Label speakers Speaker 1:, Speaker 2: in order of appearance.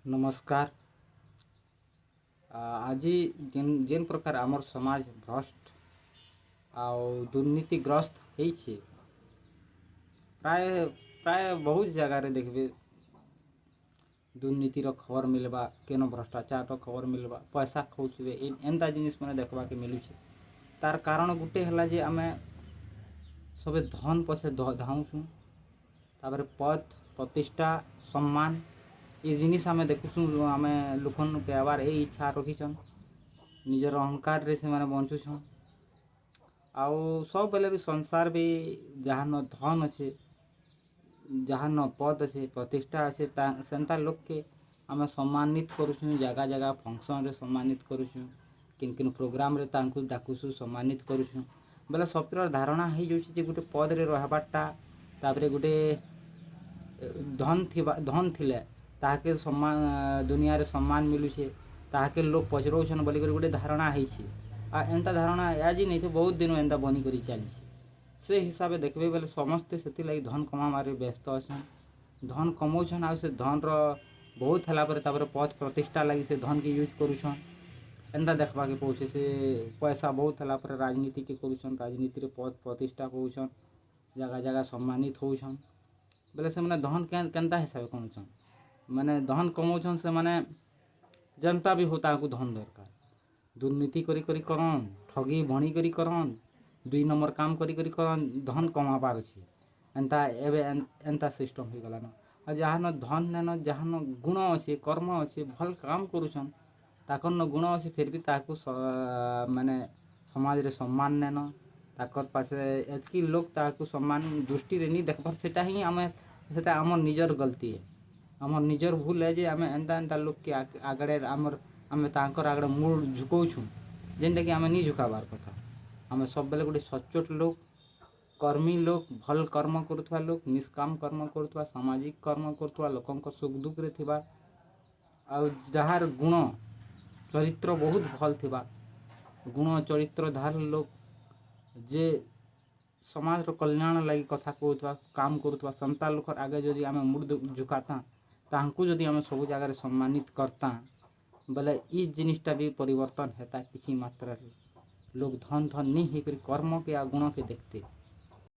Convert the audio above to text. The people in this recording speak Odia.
Speaker 1: ନମସ୍କାର। ଆଜି ଯେନ୍ ପ୍ରକାର ଆମର୍ ସମାଜ ଭ୍ରଷ୍ଟ ଆଉ ଦୁର୍ନୀତିଗ୍ରସ୍ତ ହେଇଛେ, ପ୍ରାୟ ପ୍ରାୟ ବହୁତ ଜାଗାରେ ଦେଖିବେ ଦୁର୍ନୀତିର ଖବର ମିଲ୍ବା, କେନ ଭ୍ରଷ୍ଟାଚାରର ଖବର ମିଲ୍ବା, ପଇସା ଖାଉଥିବେ, ଏନ୍ତା ଜିନିଷ୍ ମାନେ ଦେଖ୍ବାକେ ମିଲୁଛେ। ତାର୍ କାରଣ ଗୁଟେ ହେଲା ଯେ ଆମେ ସବେ ଧନ୍ ପଛେ ଧାଉଁଛୁଁ। ତାପରେ ପଦ୍, ପ୍ରତିଷ୍ଠା, ସମ୍ମାନ, ଏ ଜିନିଷ୍ ଆମେ ଦେଖୁଛୁଁ। ଆମେ ଲୋକନୁ ପାଇବାର୍ ଏଇ ଇଚ୍ଛା ରଖିଛନ୍। ନିଜର ଅହଙ୍କାରରେ ସେମାନେ ବଞ୍ଚୁଛନ୍। ଆଉ ସବୁବେଲେ ବି ସଂସାର ବି ଯାହାନ ଧନ୍ ଅଛେ, ଯାହାନ ପଦ୍ ଅଛେ, ପ୍ରତିଷ୍ଠା ଅଛେ, ସେନ୍ତା ଲୋକକେ ଆମେ ସମ୍ମାନିତ କରୁଛୁଁ। ଜାଗା ଜାଗା ଫଙ୍କସନ୍ରେ ସମ୍ମାନିତ କରୁଛୁଁ, କେନ୍ କେନ୍ ପ୍ରୋଗ୍ରାମ୍ରେ ତାଙ୍କୁ ଡାକୁଛୁଁ, ସମ୍ମାନିତ କରୁଛୁଁ। ବେଲେ ସବକର ଧାରଣା ହେଇଯାଉଛି ଯେ ଗୋଟେ ପଦରେ ରହବାରଟା, ତାପରେ ଗୋଟେ ଧନ୍ ଥିବା, ଧନ୍ ଥିଲେ ତାହାକେ ସମ୍ମାନ, ଦୁନିଆରେ ସମ୍ମାନ ମିଲୁଛେ, ତାହାକେ ଲୋକ୍ ପଚରଉଛନ୍ ବୋଲିକରି ଗୋଟେ ଧାରଣା ହେଇଛି। ଆଉ ଏନ୍ତା ଧାରଣା ଆଜି ନେଇଥି, ବହୁତ ଦିନୁ ଏନ୍ତା ବନିକରି ଚାଲିଛି। ସେ ହିସାବେ ଦେଖିବେ ବେଲେ ସମସ୍ତେ ସେଥିଲାଗି ଧନ୍ କମାବାରେ ବ୍ୟସ୍ତ ଅଛନ୍, ଧନ୍ କମଉଛନ୍। ଆଉ ସେ ଧନ୍ର ବହୁତ ହେଲା ପରେ ତାପରେ ପଦ୍ ପ୍ରତିଷ୍ଠା ଲାଗି ସେ ଧନ୍କେ ୟୁଜ୍ କରୁଛନ୍। ଏନ୍ତା ଦେଖ୍ବାକେ ପଉଛେ। ସେ ପଇସା ବହୁତ ହେଲା ପରେ ରାଜନୀତିକେ କରୁଛନ୍, ରାଜନୀତିରେ ପଦ୍ ପ୍ରତିଷ୍ଠା ପାଉଛନ୍, ଜାଗା ଜାଗା ସମ୍ମାନିତ ହଉଛନ୍। ବେଲେ ସେମାନେ ଧନ୍ କେନ୍ତା ହିସାବେ କମଉଛନ୍? ମାନେ ଧନ୍ କମଉଛନ୍ ସେମାନେ, ଯେନ୍ତା ବି ହଉ ତାହାକୁ ଧନ୍ ଦରକାର। ଦୁର୍ନୀତି କରି କରି କରନ୍, ଠଗି ଭଣି କରି କରନ୍, ଦୁଇ ନମ୍ବର କାମ କରି କରି କରନ୍, ଧନ୍ କମାବାର୍ ଅଛି। ଏନ୍ତା ଏବେ ଏନ୍ତା ସିଷ୍ଟମ୍ ହେଇଗଲାନ। ଆଉ ଯାହାନ ଧନ୍ ନେନ, ଯାହାନ ଗୁଣ ଅଛେ, କର୍ମ ଅଛେ, ଭଲ୍ କାମ୍ କରୁଛନ୍, ତାକର୍ନ ଗୁଣ ଅଛେ, ଫିର୍ ବି ତାହାକୁ ମାନେ ସମାଜରେ ସମ୍ମାନ ନେନ। ତାକର୍ ପାସେ ଏତ୍କି ଲୋକ୍ ତାହାକୁ ସମ୍ମାନ ଦୃଷ୍ଟିରେ ନି ଦେଖ୍ବାର୍। ସେଟା ହିଁ ଆମେ, ସେଟା ଆମର୍ ନିଜର ଗଲତି ହେ, ଆମର୍ ନିଜର ଭୁଲ୍ ହେ ଯେ ଆମେ ଏନ୍ତା ଏନ୍ତା ଲୋକ୍କେ ଆଗରେ ଆମର୍ ଆମେ ତାଙ୍କର୍ ଆଗରେ ମୁଣ୍ଡ ଝୁକଉଛୁଁ, ଯେନ୍ଟାକି ଆମେ ନି ଝୁକାବାର୍ କଥା। ଆମେ ସବୁବେଲେ ଗୋଟେ ସଚ୍ଚୋଟ ଲୋକ୍, କର୍ମୀ ଲୋକ୍, ଭଲ୍ କର୍ମ କରୁଥିବା ଲୋକ୍, ନିଷ୍କାମ କର୍ମ କରୁଥିବା, ସାମାଜିକ କର୍ମ କରୁଥିବା, ଲୋକଙ୍କ ସୁଖ ଦୁଃଖରେ ଥିବା ଆଉ ଯାହାର ଗୁଣ ଚରିତ୍ର ବହୁତ ଭଲ୍ ଥିବା, ଗୁଣ ଚରିତ୍ର ଧାର ଲୋକ୍, ଯେ ସମାଜର କଲ୍ୟାଣ ଲାଗି କଥା କହୁଥିବା, କାମ କରୁଥିବା, ସେନ୍ତା ଲୋକର ଆଗେ ଯଦି ଆମେ ମୁଣ୍ଡ ଝୁକାତା, ତାହାଙ୍କୁ ଯଦି ଆମେ ସବୁ ଜାଗାରେ ସମ୍ମାନିତ କର୍ତା ବେଲେ ଇ ଜିନିଷଟା ବି ପରିବର୍ତ୍ତନ ହେତା କିଛି ମାତ୍ରାରେ। ଲୋକ୍ ଧନ୍ ଧନ୍ ନି ହେଇକରି କର୍ମକେ ଆଉ ଗୁଣକେ ଦେଖତେ।